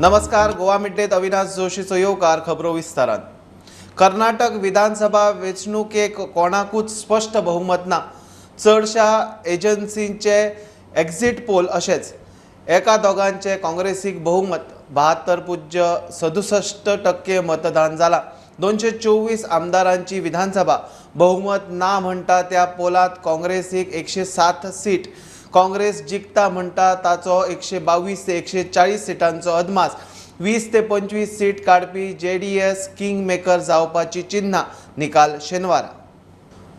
नमस्कार, गोवा मिड्डेत अविनाश जोशीचो येवकार. खबरो विस्तारान. कर्नाटक विधानसभा वेंचणुकेक कोणाकूच स्पश्ट बहुमत ना. चडशा एजन्सींचे एक्झिट पोल अशेच एका दोगांचे काँग्रेसीक बहुमत 72.67% मतदान जाला. 224 आमदारांची विधानसभा बहुमत ना म्हणटा त्या पोलांत काँग्रेसीक 107 सीट, काँग्रेस जिखता म्हणटा ताचो 122 ते 140 सिटांचो अदमास. 20 ते 25 सीट काडपी जेडीएस किंग मेकर जावपाची चिन्हां. निकाल शेनवारा.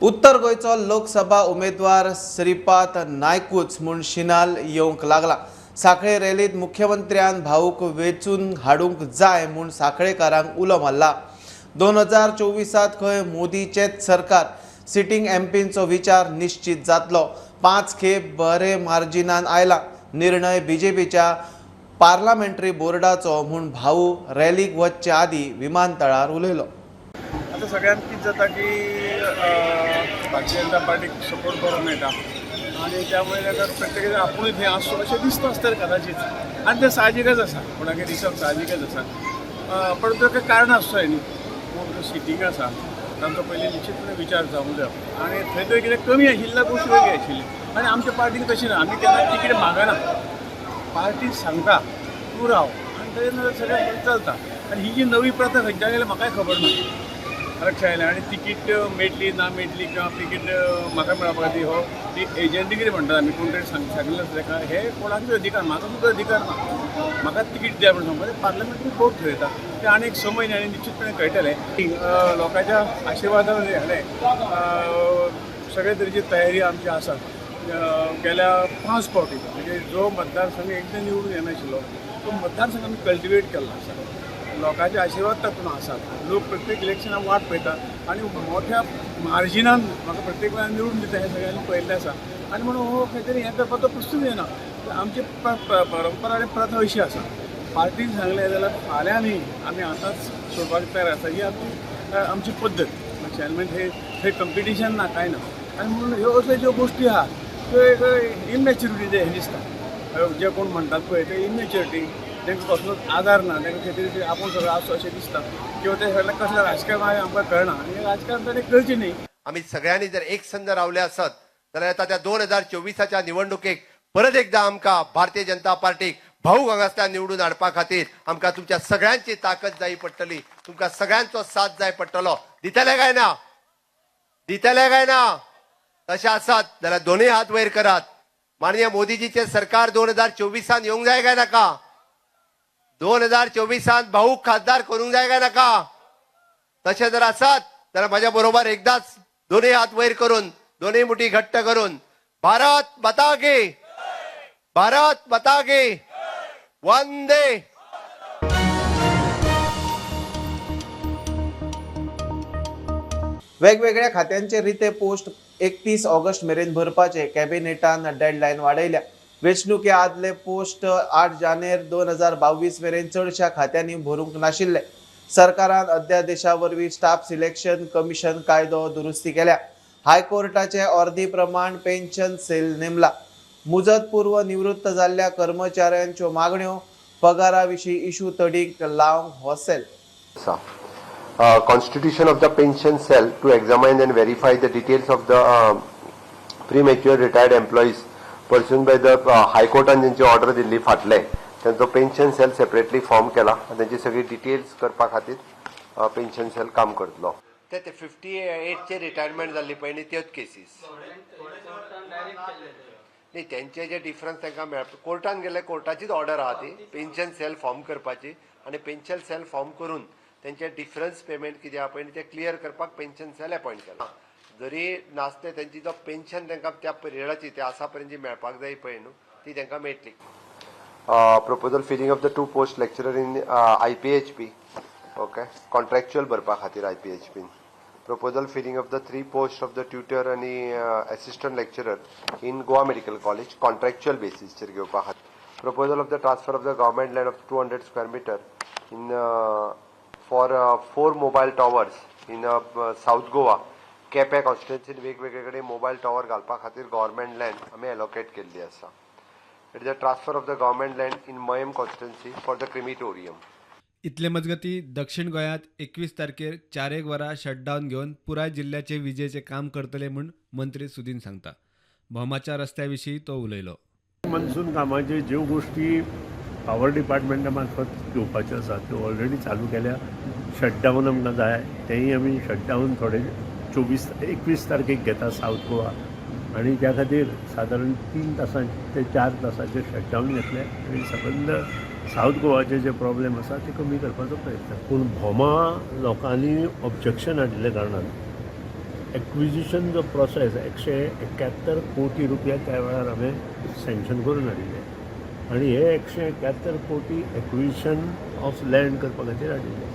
उत्तर गोंयचो लोकसभा उमेदवार श्रीपाद नायकूच म्हूण शिनाल येवंक लागला. सांखळे रॅलींत मुख्यमंत्र्यान भाऊक वेंचून हाडूंक जाय म्हूण सांखळेकारांक उलो मारला. 2024 खंय मोदीचेंच सरकार. सिटींग एमपींचो विचार निश्चित जातलो. 5 खेप बरे मार्जिनान आयला. निर्णय बीजेपीच्या पार्लमेंटरी बोर्डाचो म्हूण भाऊ रॅलीक वचचे आदीं विमानतळार उलयलो. आतां सगळ्यांक कितें जाता की भारतीय जनता पार्टीक सपोर्ट बरो मेळटा आनी त्यामुळे ताका प्रत्येक आपुणूय थंय आसचो अशें दिसता आसतलें कदाचीत, आनी तें साहजिकच आसा, कोणाकय दिसप साहजिकच आसा. पण ताका कारण आसचो न्ही, कोण सिटींग आसा तांचो पयलीं निश्चितपणे विचार जावंक जाय आनी थंय तरी कितें कमी आशिल्ल्या गोश्टी वेगळी आशिल्ली. आनी आमच्या पार्टीन तशें ना, आमी केन्ना तिकीट मागना, पार्टी सांगता तूं राव आनी ताजे नंतर सगळें चलता. आनी ही जी नवी प्रथा खंयच्यान गेली म्हाकाय खबर ना, लक्षात आयलें. आनी तिकीट मेळटली ना मेळटली किंवा तिकीट म्हाका मेळपा खातीर हो ती एजंटी कितें म्हणटात आमी, कोण तरी सांगिल्लें आसता ताका, हे कोणाकूच अधिकार, म्हाका सुद्दां अधिकार ना म्हाका तिकीट द्या म्हणून सांगपाचें. पार्लमेंटरी बोर्ड थरयता तें, आनी एक स म्हयन्यांनी निश्चितपणे कळटलें. लोकांच्या आशिर्वादान जालें, सगळे तरेची तयारी आमची आसा. गेल्या 5 फावटी म्हणजे जो मतदारसंघ एकदां निवडून येनाशिल्लो तो मतदारसंघ आमी कल्टिवेट केल्लो आसा. लोकांचे आशिर्वाद तातूंत आसात. लोक प्रत्येक इलेक्शनाक वाट पळयता आनी मोठ्या मार्जिनान म्हाका प्रत्येक वेळार निवडून दिता हें सगळ्यांनी पळयल्लें आसा. आनी म्हणून हो खंय तरी हें करपाचो प्रस्नूच येना. आमची परंपरा आनी प्रथा अशी आसा, पार्टीन सांगलें जाल्यार फाल्यां न्ही आमी आतांच सोडपाक तयार आसा. ही आमची पद्दत. म्हणजे हे कंपिटिशन ना कांय ना. आनी म्हणून ह्यो असल्यो ज्यो गोश्टी आहा त्यो एक इमॅच्युरिटी हें दिसता. जे कोण म्हणटात पळय ते इमॅच्युरिटी, तांकां कसलोच आदार ना, तांकां खंय तरी आपूण सगळें आसचो अशें दिसता किंवा ते सगळें कसलें राजकारण आमकां कळना आनी राजकारण ताणें करचें न्ही. आमी सगळ्यांनी जर एक संद रावले आसत जाल्यार येता त्या 2024च्या निवडणुकेक परत एकदा आमकां भारतीय जनता पार्टीक भाऊ हांगासल्यान निवडून हाडपा खातीर आमकां तुमच्या सगळ्यांची ताकद जाय पडटली, तुमकां सगळ्यांचो साथ जाय पडटलो. दितले काय ना? दितले काय ना? तशें आसत जाल्यार दोनूय हात वयर करात. माननीय मोदीजीचे सरकार 2024 येवंक जाय काय नाका? 2024 भाऊ खासदार करूंक जाय काय नाका? तशें जर आसत जाल्यार म्हाज्या बरोबर एकदाच दोनूय हात वयर करून, दोनूय मुठी घट्ट करून भारत माता की, भारत माता की, वंदे. वेगवेगळ्या खात्यांचे रिते पोस्ट 31 ऑगस्ट मेरेन भरपाचे कॅबिनेटान डेडलायन वाडयल्या. वेंचणुके आदले पोस्ट 8 जानेर 2022 मेरेन चडशा खात्यांनी भरूंक नाशिल्ले. सरकारान अध्यादेशा वरवीं स्टाफ सिलेक्शन कमिशन कायदो दुरुस्ती केल्या. हायकोर्टाचे अर्दी प्रमाण पेन्शन सेल नेमला. मुजतपूर्व निवृत्त जाल्ल्या कर्मचाऱ्यांच्यो मागण्यो पगारा विशीं इशू तडीक लावंक हो cell. Constitution of the pension cell to examine and verify the details of the premature retired employees pursuant by the high court ज्यांची ऑर्डर दिल्ली फाटले त्यांचो पेन्शन सेल सेपरेटली फॉर्म केला आनी तेंची सगळी डिटेल्स करपा खातीर पेन्शन सेल काम करतलो. ते 58 रिटायरमेंट जाल्ली पळय न्ही त्योच केसीस न्ही, तेंचे जे डिफरन्स तांकां मेळ कोर्टान गेले, कोर्टाचीच ऑर्डर आहा ती पेन्शन सेल फॉर्म करपाची आनी पेन्शन सेल फॉर्म करून तेंचे डिफरन्स पेमेंट कितें आहा पळय ते क्लियर करपाक पेन्शन सेल अपॉयंट केला. जरी नासले तेंची जो पेन्शन तांकां त्या पिरियडाची त्या आसा पर्यंत जी मेळपाक जाय पळय न्हू ती तांकां मेळटली. Proposal filling of the 2 post lecturer in IPHP, okay, contractual भरपा खातीर आयपीएचपीन. Proposal filling of the 3 post of the tutor आनी assistant lecturer in Goa medical college contractual बेसीसचेर घेवपा खातीर. Proposal of the transfer of the government land of 200 square metre in for 4 mobile towers in South Goa, Quepem कॉन्स्टिट्युएन्सीन वेगवेगळे कडेन mobile tower घालपा खातीर government land आमी allocate केल्ली आसा. It is a transfer of the government land in Mayem constituency for the crematorium. इतले मजगती दक्षिण गोंयांत 21 तारखेर 4-1 वरां शटडावन घेवन पुराय जिल्ल्याचे विजेचें काम करतले म्हूण मंत्री सुदीन सांगता. भोमाच्या रस्त्या विशीं तो उलयलो. मॉन्सून कामाचे ज्यो गोश्टी पावर डिपार्टमेंटा मार्फत घेवपाच्यो आसा त्यो ऑलरेडी चालू केल्या. शटडावन आमकां जाय तेंय आमी शटडावन थोडे 21 तारखेक घेता सावथ गोवा आनी त्या खातीर सादारण 3 तासां ते 4 तासांचे शटडावन घेतले आनी सबंद सावथ गोवाचे जे प्रॉब्लेम आसा ते कमी करपाचो प्रयत्न. पूण भोमा लोकांनी ऑब्जेक्शन हाडिल्ल्या कारणान एक्विजिशन जो प्रोसेस 171 कोटी रुपया त्या वेळार हांवें सँक्शन करून हाडिल्ले आनी हे 171 कोटी एक्विजिशन ऑफ लँड करपा खातीर हाडिल्ले.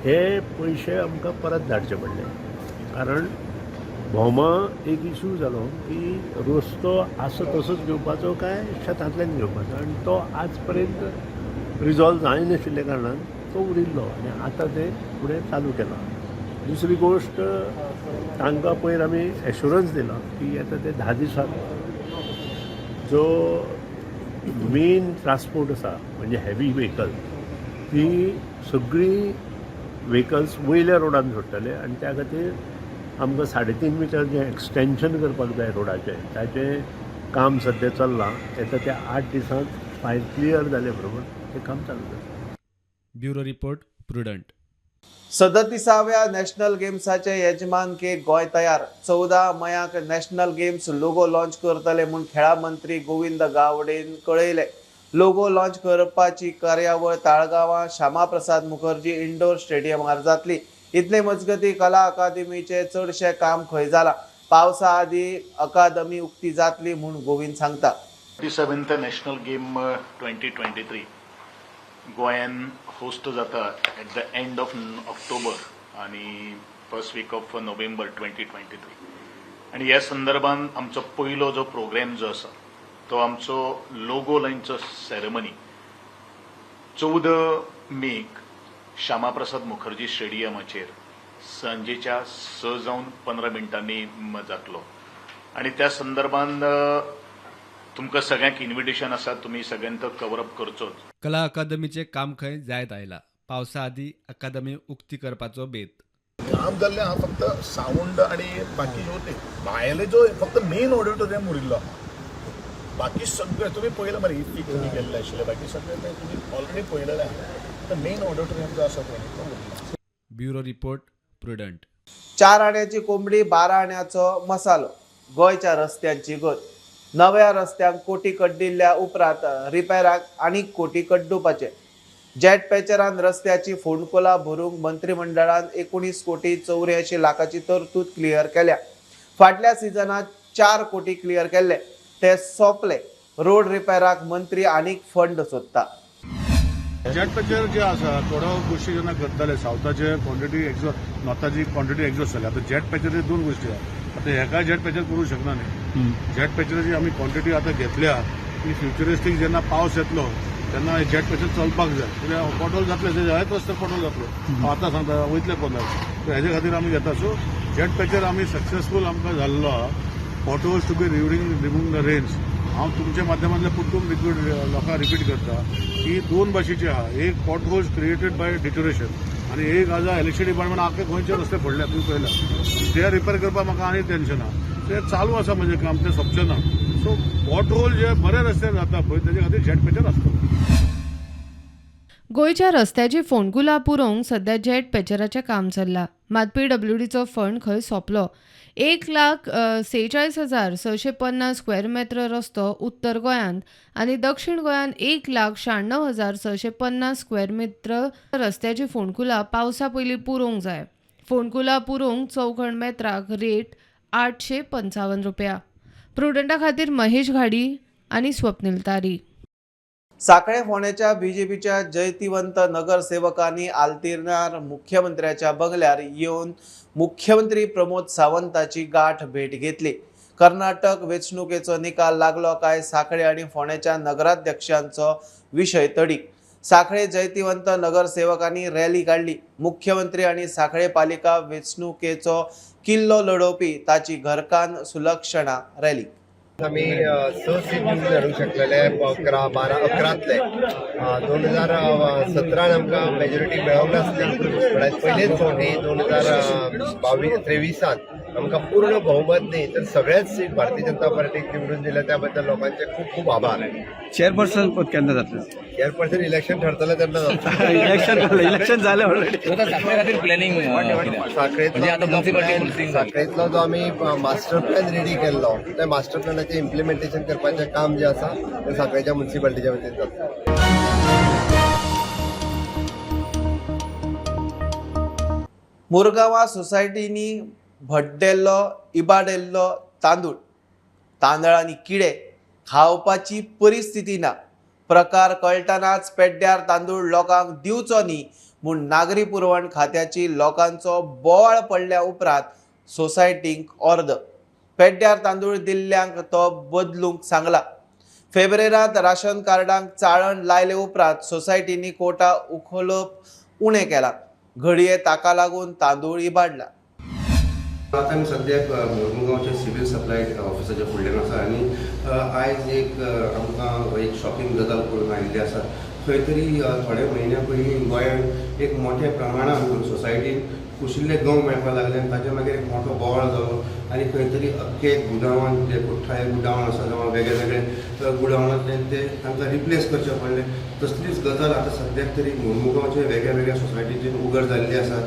हे पयशे आमकां परत धाडचे पडले कारण भोमा एक इशू जालो की रस्तो आसा तसोच घेवपाचो काय शेतांतल्यान घेवपाचो आनी तो आज पर्यंत रिजॉल्व जायनाशिल्ल्या कारणान तो उरिल्लो आनी आतां ते फुडें चालू केला. दुसरी गोश्ट, तांकां पयर आमी एश्युरन्स दिला की येता ते 10 दिसांत जो मेन ट्रान्सपोर्ट आसा म्हणजे हेवी व्हेकल ती सगळीं व्हेकल्स वयल्या रोडान सोडटले आनी त्या खातीर आमकां 3.5 मिटर जें एक्सटेंशन करपाक जाय रोडाचें ताचें काम सद्या चल्लां. येता त्या 8 दिसांत फायल क्लियर जाले बरोबर तें काम चालू जातलें. Bureau report, Prudent. 37व्या national गेम्साचे येजमानके Goa तयार. 14 Mayank national games logo launch करतले म्हूण खेळा मंत्री गोविंद गावडेन कळयले. लोगो लॉन्च करपाची कार्यावळ ताळगांवां श्यामाप्रसाद मुखर्जी इंडोर स्टेडियमार जातली. इतले मजगती कला अकादमीचे चडशें काम खंय जाला. पावसा आदी अकादमी उक्ती जातली म्हूण गोविंद सांगता. 37th national game 2023 गोंयान होस्ट जाता at the end of October आनी first week of November 2023. आनी ह्या संदर्भान आमचो पयलो जो प्रोग्राम जो आसा तो आमचो लोगो लायनचो सेरेमनी 14 मेक श्यामाप्रसाद मुखर्जी स्टेडियमाचेर सांजेच्या 6 जावन 15 मिनटांनी जातलो आनी त्या संदर्भान तुमकां सगळ्यांक इन्विटेशन आसा, तुमी सगळ्यांनी तो कवर अप करचोच. कला अकादमीचें काम खंय जायत आयला. पावसा आदी अकादमी उक्ती करपाचो बेत. काम जाल्लें आहा, फक्त सावंड आनी बाकी ज्यो भायले जो फक्त मेन ऑडिटोरियम उरिल्लो आहा, बाकी सगळें तुमी पळयलां मरे. इफ्फीक तुमी गेल्ले आशिल्ले, बाकी सगळें तें तुमी ऑलरेडी पळयलेलें आहा. फक्त मेन ऑडिटोरियम जो आसा पळय न्ही तो उरिल्लो. Bureau report, Prudent. 4 आण्याची कोंबडी, 12 आण्याचो मसालो. गोंयच्या रस्त्यांची गत. नव्या रस्त्यांक कोटी कड्डिल्ल्या उपरांत रिपेराक आनीक कोटी कड्डुपाचे. जेट पॅचरान रस्त्याची फोंडकुलां भरूंक मंत्रिमंडळान 19 कोटी 84 लाखाची तरतूद क्लियर केल्या. फाटल्या सिजनात 4 कोटी क्लियर केल्ले, ते सोंपले. रोड रिपेराक मंत्री आनीक फंड सोदता. जेट पॅचर जे आसा, थोड्यो गोश्टी जेन्ना करताले सावथाचे क्वॉन्टिटी एक्झॉस्ट, नॉर्थाची क्वॉन्टिटी एक्झॉस्ट जाली. आतां जेट पॅचराचे दोन गोश्टी आहा. आतां हेका जेट पॅचर करूंक शकना न्ही. जेट पॅचराची आमी क्वॉन्टिटी आतां घेतल्या ती फ्युचरिस्टीक, जेन्ना पावस येतलो तेन्ना जेट पॅचर चलपाक जाय, कित्याक पोटहोल जातले, ते जायत रस्ते पोटहोल जातलो. हांव आतां सांगता, वयतले पोंदार. हेजे खातीर आमी घेता. सो जेट पॅचर आमी सक्सेसफूल आमकां जाल्लो आहा. Potholes to be रिव्हिंग remove the rains. हांव तुमच्या माध्यमांतल्यान परतून लिक्विड लोकांक रिपीट करता की दोन भाशेचे आहा. एक पॉटहोल्स क्रिएटेड बाय डिटोरेशन आनी एक आसा इलेक्शन डिपार्टमेंट आख्खे गोंयचे रस्ते फोडल्या, तुमी पळयला. ते रिपेर करपाक म्हाका आनी टेन्शन आहा. ते चालू आसा म्हजें काम, तें सोंपचें ना. सो पॉटहोल जे बरे रस्ते जाता पळय, तेजे खातीर जेट पॅचर आसतलो. गोंयच्या रस्त्याची फोंडकुलां पुरोवंक सध्या जेट पॅचराचें काम चल्लां. मात पीडब्ल्यूडीचो फंड खंय सोंपलो. 1,46,650 स्क्वेअर मेत्र रस्तो उत्तर गोंयांत आनी दक्षिण गोंयांत 1,96,650 स्क्वेअर मेत्र रस्त्याची फोंडकुलां पावसा पयलीं पुरोवंक जाय. फोंडकुलां पुरोवंक चौखण मेत्राक रेट 855 रुपया. प्रुडंटा खातीर महेश घाडी आनी स्वप्नील तारी. साखळे फोंडेच्या बीजेपीच्या जैतिवंत नगरसेवकांनी आलतिरनार मुख्यमंत्र्याच्या बंगल्यार येवन मुख्यमंत्री प्रमोद सावंताची गाठ भेट घेतली. कर्नाटक वेंचणुकेचो निकाल लागलो काय साखळे आनी फोंडेच्या नगराध्यक्षांचो विशय तडीक. साखळे जैतिवंत नगरसेवकांनी रॅली काडली. मुख्यमंत्री आनी साखळे पालिका वेंचणुकेचो किल्लो लडोवपी ताची घरकान्न सुलक्षणा रॅली. आमी 6 सीट निवडून हाडूंक शकलेले 11 12 11तले 2017 आमकां मेजॉरिटी मेळोंक नासली, पण आयज पयलेच फावटी 2022 23 आमकां पूर्ण बहुमत न्ही तर सगळ्याच सीट भारतीय जनता पार्टीक निवडून दिल्या, त्या बद्दल लोकांचे खूब खूब आभार. चेअरपर्सन पद केन्ना जातलें? चेअरपर्सन इलेक्शन ठरतलें तेन्ना जातलें. इलेक्शन जालें ऑलरेडी. प्लॅनिंग साखळेंतलो जो आमी मास्टर प्लॅन रेडी केल्लो त्या मास्टर प्लॅनाचें इम्प्लिमेंटेशन करपाचें काम जें आसा तें साखळेच्या मुन्सिपालिटीच्या वतीन जाता. मुरगांवा सोसायटींनी भड्डेल्लो इबाडिल्लो तांदूळ, तांदळांनी किडे, खावपाची परिस्थिती ना. प्रकार कळटनाच पेड्ड्यार तांदूळ लोकांक दिवचो न्ही म्हूण नागरी पुरवण खात्याची लोकांचो बोवाळ पडल्या उपरांत सोसायटींक ऑर्द. पेड्ड्यार तांदूळ दिल्ल्यांक तो बदलूंक सांगला. फेब्रेरांत राशन कार्डांक चाळण लायले उपरांत सोसायटींनी कोटा उखलप उणें केलां. घडये ताका लागून तांदूळ इबाडला. आतां आमी सद्याक मोरमुगांवच्या सिवील सप्लाय ऑफिसाच्या फुडल्यान आसा आनी आयज एक आमकां एक शॉकिंग गजाल करून आयिल्ली आसा. खंय तरी थोडे म्हयन्या पयलीं गोंयांत एक मोठ्या प्रमाणान सोसायटीन कुशिल्ले गंव मेळपाक लागले आनी ताच्या मागीर एक मोठो बोवाळ जालो आनी खंय तरी अख्खे गुदांवान जे कुठ्ठाळे गुदांव आसा जावं वेगळे वेगळे गुदांवांतल्यान ते तांकां रिप्लेस करचे पडले. तसलीच गजाल आतां सद्याक तरी मोरमुगांवचे वेगळ्या वेगळ्या सोसायटीचेर उगड जाल्ली आसा.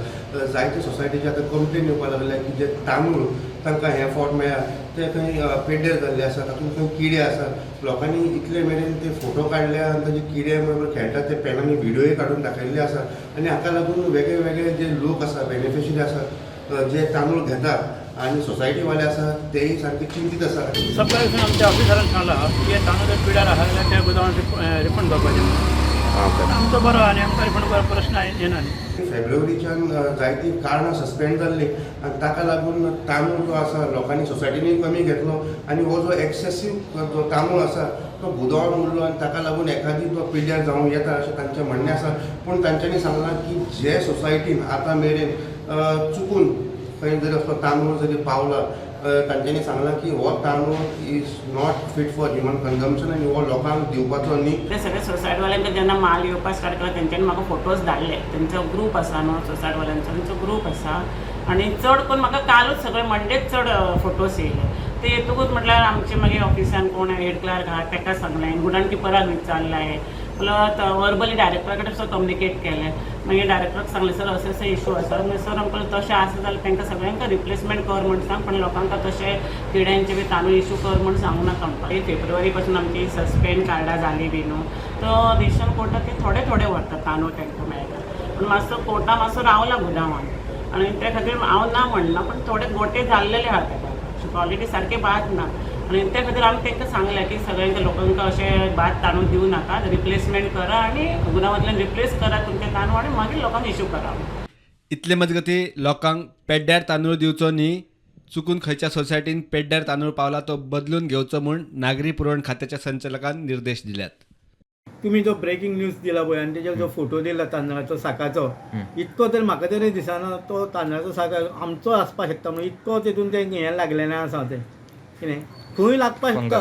जायते सोसायटीचे आतां कंप्लेन येवपाक लागल्या की जे तांदूळ तांकां हे फावट मेळ्ळा ते खंय पेड्डेर जाल्ले आसा, तातूंत खंय किडे आसा. लोकांनी इतले मेरेन ते फोटो काडले आनी ताजे किडे बरोबर खेळटात ते पेनांनी व्हिडियोय काडून दाखयल्ले आसा आनी हाका लागून वेगळे वेगळे जे लोक आसा, बेनिफिशरी आसा, जे तांदूळ घेता आनी सोसायटीवाले आसा तेय सारके चिंतीत आसा. सप्लाय आमच्या ऑफिसरान सांगला की तांदूळ जर पिड्यार आसा जाल्यार त्या गोदामांत रिफंड करपाचें. आमचो बरो आनी आमकां रिफंड करपाचो प्रश्न येना न्ही. फेब्रुवारीच्यान जायतीं कारणां सस्पेंड जाल्लीं आनी ताका लागून तांदूळ जो आसा लोकांनी सोसायटींनी कमी घेतलो आनी हो जो एक्सेसीव जो तांदूळ आसा तो गुदांवान उरलो आनी ताका लागून एखादी तो पिड्ड्यार जावं येता अशें तांचें म्हणणें आसा. पूण तांच्यांनी सांगलां की जे सोसायटीन आतां मेरेन चुकून खंय जरी असलो तांदूळ जरी पावला, तांच्यांनी सांगलां की हो तांदूळ is not fit for human consumption आनी हो लोकांक दिवपाचो न्ही. ते सगळे सोसायटीवाल्यांक जेन्ना माल येवपाक स्टार्ट केला तेंच्यांनी म्हाका फोटोज धाडले. तेंचो ग्रूप आसा न्हू सोसायटीवाल्यांचो, तेंचो ग्रूप आसा आनी चड करून म्हाका कालूच सगळे मंडेच चड फोटोज येयले. ते येतकूच म्हटल्यार आमचे मागीर ऑफिसान कोण हेड क्लार्क आहा तेका सांगलें, गुडान किपराक विचारलें, प्लस वर्बली डायरेक्टरा कडेन सुद्दां कम्युनिकेट केलें. मागीर डायरेक्टराक सांगलें सर अशें अशें इशू आसा. मागीर सर आमकां तशें आसा जाल्यार तांकां सगळ्यांक रिप्लेसमेंट कर म्हण सांग, पण लोकांक तशें किड्यांचे बी तांदूळ इशू कर म्हण सांगू नाका म्हणपाक. फेब्रुवारी पासून आमची सस्पेंड कार्डां जाली बी न्हू, तो रेशन कोटा ते थोडे थोडे व्हरतात तांदूळ तांकां मेळटा, पूण मातसो कोटा मातसो रावला गुदांवान आनी त्या खातीर हांव ना म्हणना, पण थोडे गोटे जाल्लेले आहा ताका, क्वॉलिटी सारके बाद ना आनी त्या खातीर आमी तांकां सांगलें की सगळ्यांक लोकांक अशें बाद तांदूळ दिवं नाका, रिप्लेसमेंट करा आनी गुदांवांतल्यान रिप्लेस करा तुमचे तांदूळ आनी मागीर लोकांक इशू करा. इतले मजगती लोकांक पेड्ड्यार तांदूळ दिवचो न्ही, चुकून खंयच्या सोसायटीन पेड्ड्यार तांदूळ पावला तो बदलून घेवचो म्हूण नागरी पुरवण खात्याच्या संचालकान निर्देश दिल्यात. तुमी जो ब्रेकिंग न्यूज दिला पळय आनी तेजेर जो फोटो दिला तांदळाचो साकाचो, इतको तर म्हाका तरी दिसना तो तांदळाचो साक आमचो आसपाक शकता म्हणून, इतको तेतून तें हें लागलेलें आसा तें कितें खंय लागपाक शकता,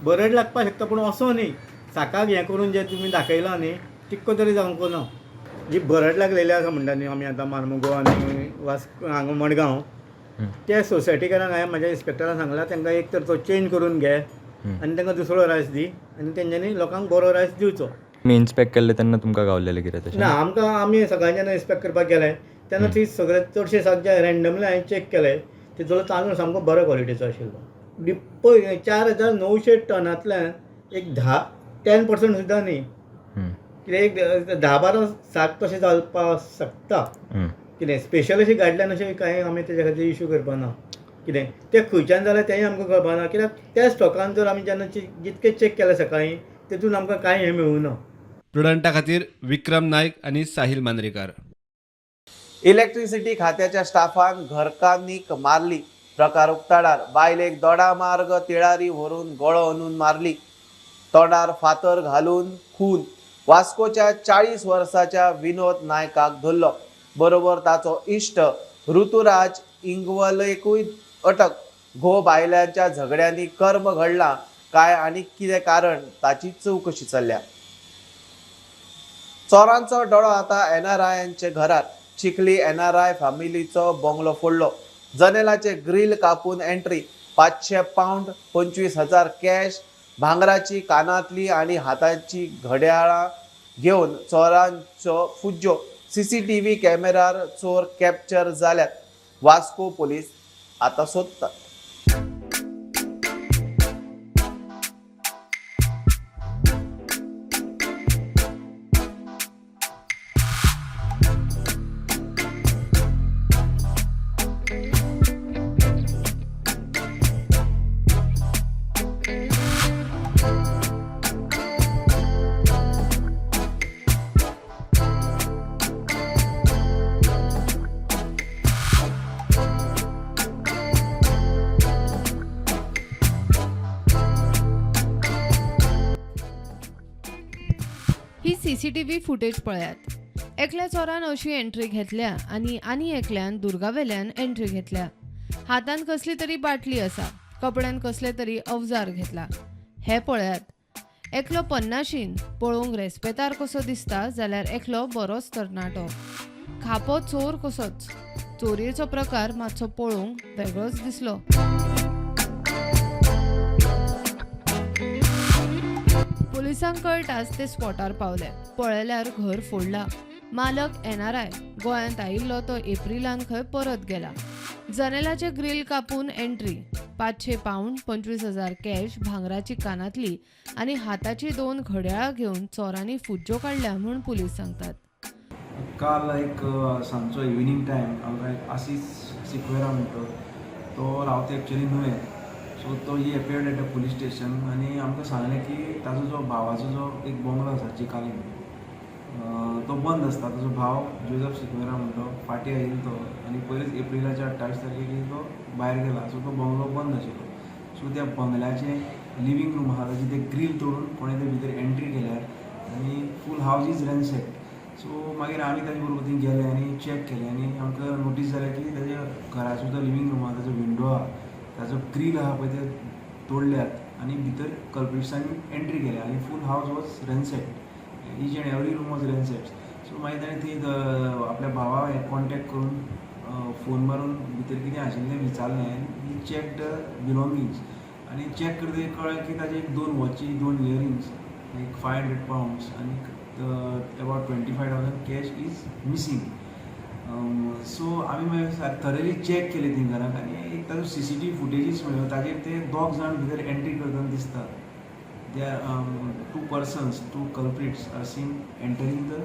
बरड लागपाक शकता, पूण असो न्ही साकाक हें करून जें तुमी दाखयलां न्ही तितको तरी जावंक ना. जी बरड लागलेली आसा म्हणटा न्ही आमी आतां मार्मुगो आनी वास्को हांगा मडगांव त्या सोसायटीकारांक हांवें म्हाज्या इन्स्पेक्टरान सांगलां तांकां एक तर तो चेंज करून घे आनी तांकां दुसरो रायस दी आनी तेंच्यांनी लोकांक बरो रायस दिवचो. तुमी इन्स्पेक्ट केल्ले तेन्ना तुमकां गावलेलें कितें तशें? ना, आमकां आमी सकाळी जेन्ना इन्स्पेक्ट करपाक गेले तेन्ना ती सगळे चडशे साक रँडमली हांवें चॅक केले तितलो तांदूळ सामको बरो क्वॉलिटीचो आशिल्लो. पळय 4900 टनांतल्यान एक 10% सुद्दां न्ही, कितें एक 10-12 साक तशें जावपाक शकता. कितें स्पेशल अशी गायडलायन अशें कांय आमी तेज्या खातीर इशू करपाना. कितें तें खंयच्यान जालें तेंय आमकां कळपाना, कित्याक त्या स्टॉकान जर आमी जेन्ना जितकें चॅक केलें सकाळीं तेतून आमकां कांय हें मेळूं ना. प्रुडंटा खातीर विक्रम नायक आनी साहिल मांद्रेकार. इलेक्ट्रिसिटी खात्याच्या स्टाफान घरकान्नीक मारली. प्रकार उक्ताडार. बायलेक दोडामार्ग तिळारी व्हरून गळो अंदून मारली. तोंडार फातर घालून खून. वास्कोच्या 40 वर्साच्या विनोद नायकाक धरलो. बरोबर ताचो इश्ट ऋतुराज इंगवलेकूय अटक. घोव बायलांच्या झगड्यांनी कर्म घडला काय आनी कितें कारण ताची चवकशी चल्ल्या. चोरांचो डोळो आतां एनआरआयांच्या घरात. चिखली एनआरआय फॅमिलीचो बंगलो फोडलो. जनेलाचे ग्रील कापून एंट्री. 500 पावंड, 25,000 कॅश, भांगराची कानातली आणि हाताची घड्याळां घेवन चोरांचो फुज्जो. सीसीटीव्ही कॅमेरार चोर कॅप्चर जाल्यात. वास्को पोलीस आता सोदतात. ही सीसीटीव्ही फुटेज पळयात. एकल्या चोरान अशी एंट्री घेतल्या आनी आनी एकल्यान दुर्गावेल्यान एंट्री घेतल्या. हातान कसली तरी बाटली आसा, कपड्यान कसले तरी अवजार घेतला. हे पळयात, एकलो 50शीन पळोवंक रेस्पेतार कसो दिसता जाल्यार एकलो बरोच तरणाटो, खापो चोर कसोच. चोरयेचो प्रकार मातसो पळोवंक वेगळोच दिसलो. पुलिसांक कळटाच ते स्पॉटार पावले. पळयल्यार घर फोडला. मालक एनआरआय गोंयांत आयिल्लो तो एप्रिलान खंय परत गेला. जनेलाचे ग्रील कापून एंट्री. 500 पावंड, 25,000 कॅश, भांगराची कानातली आनी हाताची 2 घड्याळां घेवन चोरांनी फुज्जो काडल्या म्हूण पुलीस सांगतात. काल एक सांजचो इव्हिनींग टायम आमकां एक आसीस सिक्वेरा म्हणटो तो रावता एक्चुअली नुवें. सो तो he appeared at the police station आनी आमकां सांगलें की ताजो जो भावाचो जो एक बंगलो आसा चिकालीम तो बंद आसता. ताजो भाव जोजफ सिक्वेरा म्हणटो फाटीं आयिल्लो तो आनी पयलींच एप्रिलाच्या 28 तारखेक तो भायर गेला. सो तो बंगलो बंद आशिल्लो. सो त्या बंगल्याचें लिवींग रूम आसा ताची ते ग्रील तोडून कोणें ते भितर एंट्री केल्या आनी फूल हावज is रॅनसेक्ड. सो मागीर आमी ताजे बरोबर थंय गेले आनी चॅक केलें आनी आमकां नोटीस जालें की ताज्या घराचो जो लिवींग रूम आसा ताजो विंडो आसा ताजो ग्रील आसा पळय ते तोडल्यात आनी भितर कल्प्रिट्सांनी एंट्री केल्या आनी full house was ransacked. Each and every room was ransacked. So मागीर ताणें थंय आपल्या भावा कॉन्टेक्ट करून फोन मारून भितर कितें आशिल्लें विचारलें आनी ही चॅक the belongings आनी चॅक करतकीर कळ्ळें की ताजे एक 2 वॉची, 2 इयरिंग्स, एक 500 पावंड्स आनी about 25,000 cash is missing. So आमी मागीर थरली चॅक केली ती घराक आनी एक ताजो सीसीटीव्ही फुटेजीस मेळ्ळ्यो. ताजेर ते 2 जाण भितर एंट्री करतना दिसतात. There are 2 persons, 2 culprits are seen entering the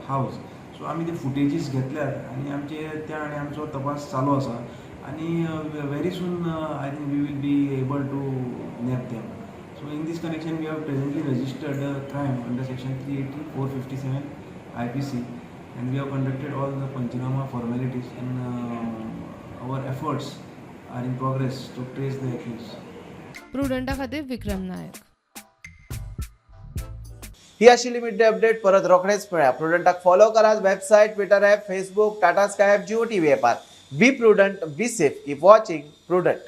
house. So आमी ते फुटेजीस घेतल्यात आनी आमचे त्या आनी आमचो तपास चालू आसा आनी very soon I think we will be able to nab them. So in this connection we have presently registered crime under section 380, 457 IPC and we have conducted all the panchnama formalities and our efforts are in progress to trace the accused. प्रुडंटा खातीर विक्रम नायक. ही आशिल्ली mid day update. परत रोखडेच मेळया. प्रुडंटाक follow करात website, Twitter app, Facebook, Tata Sky app, Jio TV ॲपार. Be prudent, be safe, keep watching Prudent.